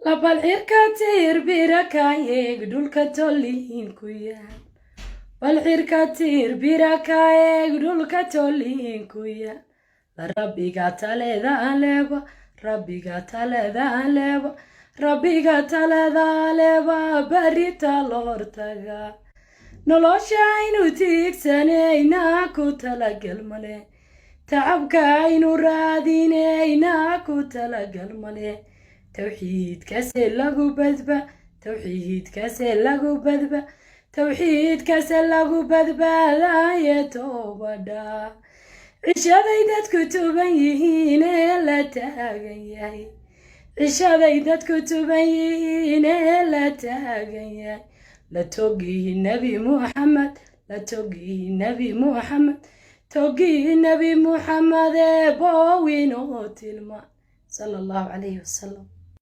Labal cirka tiir birakayeeg dhulka tolliin ku yaal, bal cirka tiir birakayeeg dhulka tolliin ku yaal. La Rabbiga taleda leba, Rabbiga taleda leba, Rabbiga taleda leba, barita la hortaga. Nolosha aynu tiigsanayna ku talagal male, tacabka aynu raadinayna ku talagal male. Tawxiidkase lagu badba, tawxiidkase lagu badba, tawxiidkase lagu badbaadaye toobadha. Cishaday dadku tuban yihiin ee la taagan yahay, cishaday dadku tuban yihiin ee la taagan yahay, la togihi Nebi Muxamed, la togihi Nebi Muxamed, togihi Nebi Muxamed ee boowin oo tilma, sala Allahu calayhi wasalam.